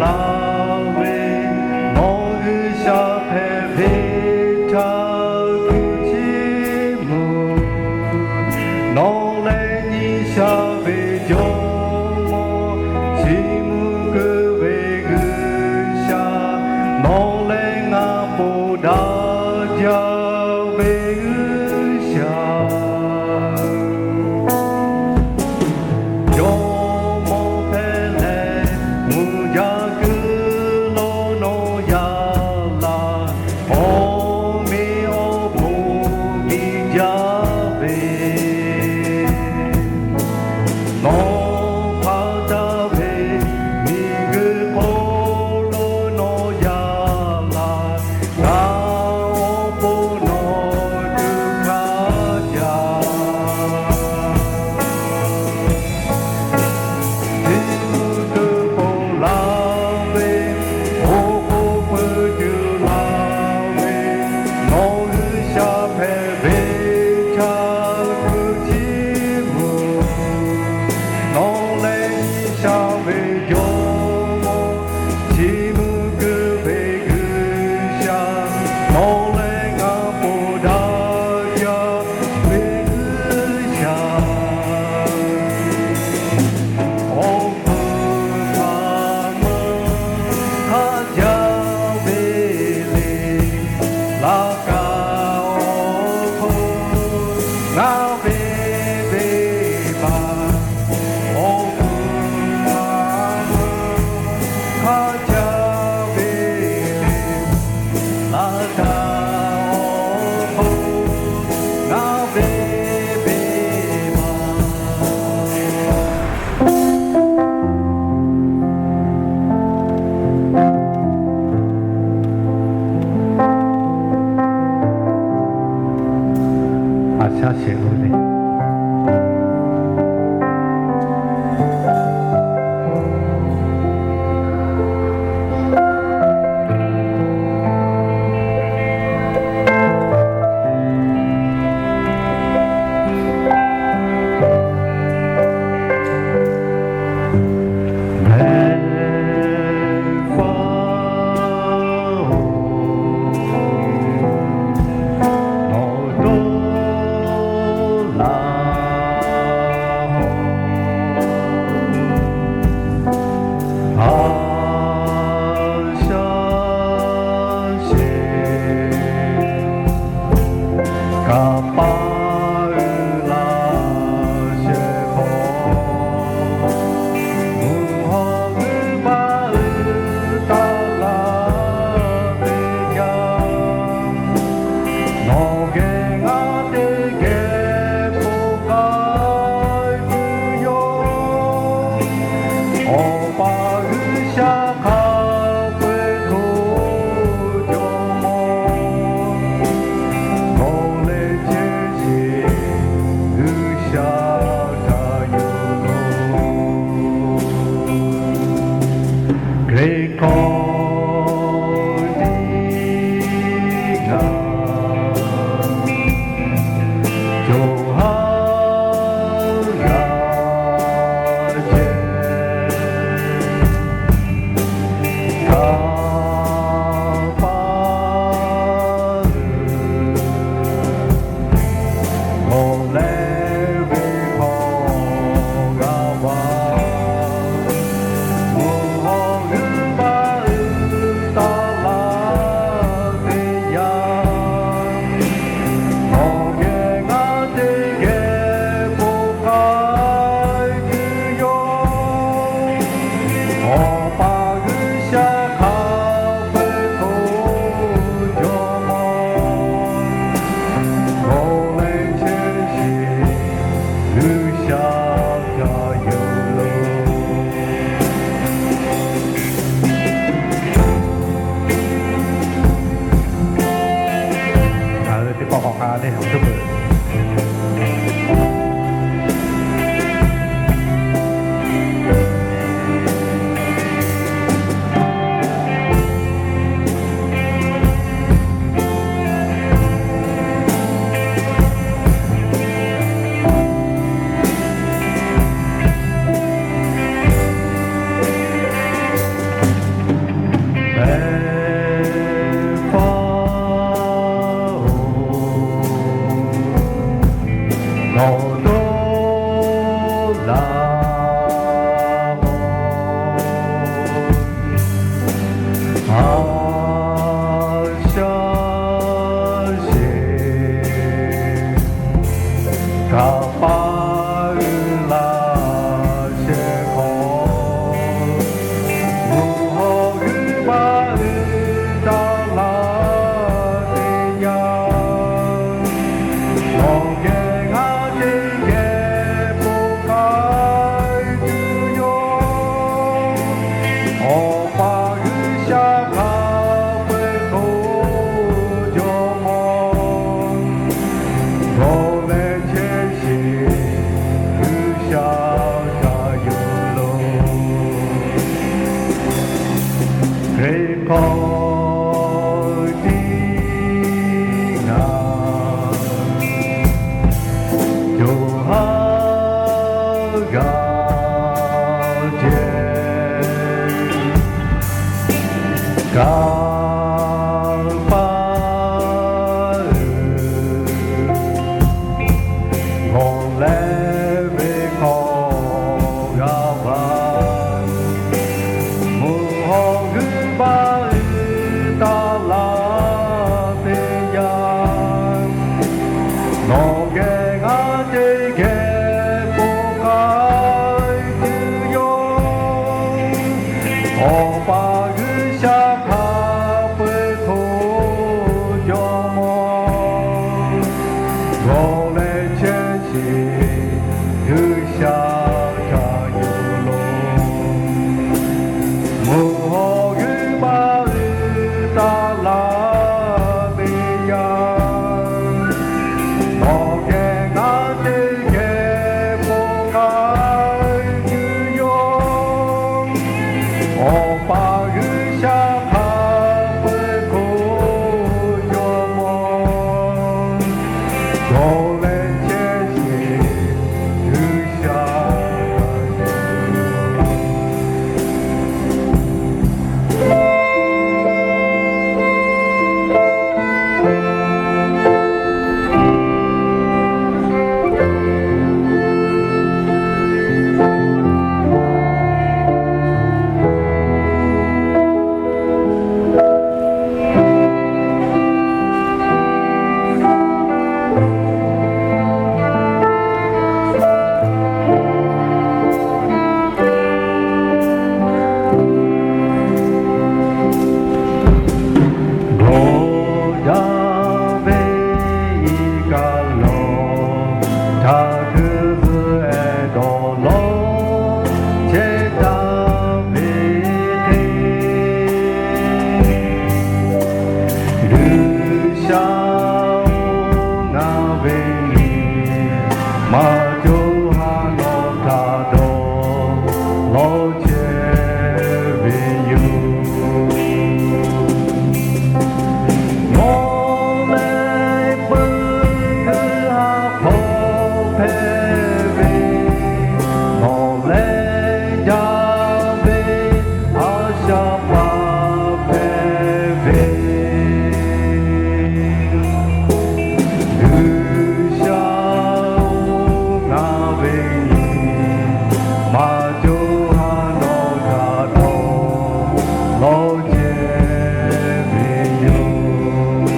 laˇ ve, nawˬ G'uiˬsha hpehꞈ ve htaꞈ kuˬ chiˇ mvuh. Nawˬ lehˬ nyi sha ve Jawˇmawˇ, chiˇ mvuh keu ve G'uiˬsha, nawˬ lehˬ ngaˬ ponˬ daꞈ jaˇ ve G'uiˬsha. Jawˇmawˇ hpehꞈ leh, mvuhˇ jaˇ kuiˬ lo nawˬ yaˇ laˇ, awˬ meꞈ awˬ hponˇ miˬ jaˇ ve. Nawˬ hpaˍ taˍ ve miˬguiˬ hk'oˆ lo nawˬ yaˇ laˇ, ngaˬ awˬ pon nawˬ tuˬ hk'a jaˇ. Chi mvuhˇ tuˬ ponˬ laˇ ve, oˇ k'oˍ pui tuˬ laˇ ve, nawˬ G'uiˬsha hpehꞈ ve htaꞈ kuˬ chiˇ mvuh. Nawˬ lehˬ nyi sha ve Jawˇmawˇ, chiˇ mvuh keu ve G'uiˬsha, nawˬ lehˬ ngaˬ ponˬ daꞈ jaˇ ve G'uiˬsha. Awˬ pfuhˍ htaꞈ mvuh hk'a jaˇ ve le, laꞈ ka awˬ hk'oˆ ngaˬ ve ve maˬ. Awˬ pfuhˍ htaꞈ mvuh hk'a jaˇ ve le, laꞈ ka awˬ hk'oˆ ngaˬ ve ve maˬ. Aˬ shaˉ shehˍ lo le. Kaˍ paˍ uiˍ laˇ shehˍ hk'aw, mvuhˇ hawˬ g'uiˇ baˆ uiˍ taˍ laˇ ve yaˇ, nawˬ geh ngaˬ teˇ geh k'oˆ k'ai tuˬ yoˬ. Awˬ pa G'uiˬsha hk'a peu-eˬ htaꞈ jawˇmawˇ, nawˬ lehˬ chehˇ sheˍ G'uiˬsha htaꞈ yuˬ loˬ. Hkriꞈ hkawˇ tiˉ ngaˬ co ha g'a jehˬ, Kaˍ paˍ uiˍ lawˬ leh ve hk'aw g'a vaꞈ, mvuhˇ hawˬ g'uiˇ baˆ uiˍ taˍ laˇ ve yaˇ, nawˬ geh ngaˬ teˇ geh k'oˆ k'ai tuˬ yoˬ. Awˬ pa G'uiˬsha hk'a peu-eˬ htaꞈ jawˇmawˇ, nawˬ lehˬ chehˇ sheˍ G'uiˬsha htaꞈ yuˬ loˬ. Ngaˬ hui teˇ pawˆ k'awꞈ k'ai leh awˬ hkuiˉ peuˬ. Hk'aw tiˉ ngaˬ co ha g'a ceh, Kaˍ paˍ uiˍ g'awˬ leh ve hk'aw g'a vaꞈ, mvuhˇ haw g'uiˇ baˆ uiˍ taˍ laˇ teˇ yanˇ, nawˬ geh ngaˬ teˇ geh bon k'ai tuˬ yoˬ. Awˬ pa G'uiˬsha hk'a peu-eˬ htoꞈ jawˇ mawˇ, g'awˬ leh chehˇ sheˍ G'uiˬsha htaꞈ yuˬ loˬ. Mvuhˇ haw g'uiˇ baˆ uiˍ taˍ laˇ ve yanˇ, nawˬ geh ngaˬ teˇ geh bon k'ai tuˬ yoˬ. Awˬ pa G'uiˬsha hk'a peu-eˬ htoꞈ jawˇ mawˇ, g'awˬ leh chehˇ sheˍ G'uiˬsha G'awˬ jaˇ ve iˉ kaˆ lawˬ, htaꞈ hkui zuhˆ ehˍ dawˬ lawˬ chehˇ taˍ ve hk'e, G'uiˬsha oˬ, ngaˬ ve nyi ma co ha nawˬ htaꞈ dawˬ lawˬ chehˇ ve yoˬ. Nawˬ lehˬ peuˬ hkui ha hpawˇ hpehꞈ ve, nawˬ lehˬ jaˇ ve a shaꞈ pa hpehꞈ ve, G'uiˬsha oˬ, ngaˬ ve nyi ma co ha nawˬ htaꞈ dawˬ lawˬ chehˇ ve yoˬ.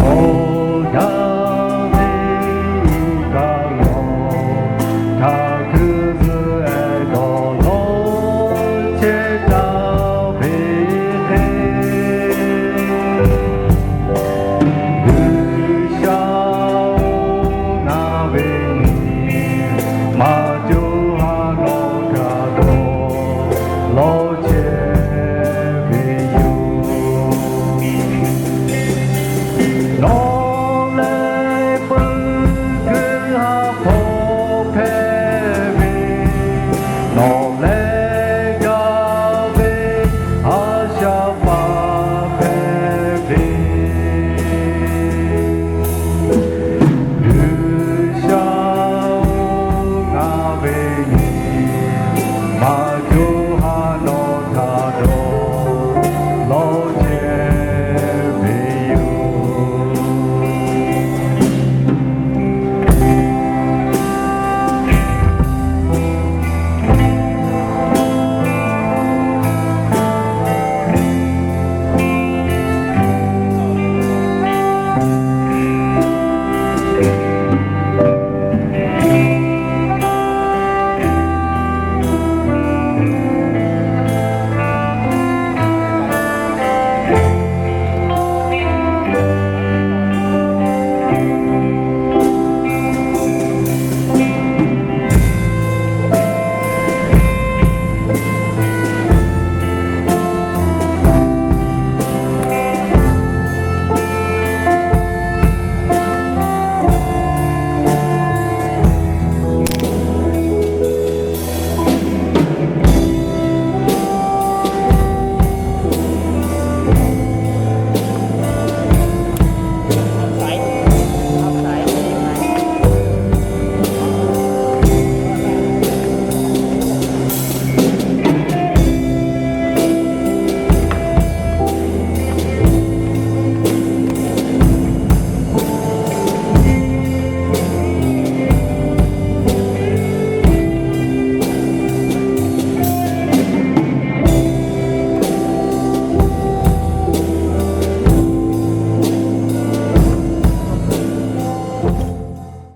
Awˬ jaˇ ve iˉ kaˆ lawˬ, htaꞈ hkui zuhˆ ehˍ dawˬ lawˬ chehˇ taˍ ve hk'e, G'uiˬsha oˬ, ngaˬ ve nyi ma co ha nawˬ htaꞈ dawˬ lawˬ chehˇ ve yoˬ. Nawˬ lehˬ peuˬ hkui ha hpawˇ hpehꞈ ve, nawˬ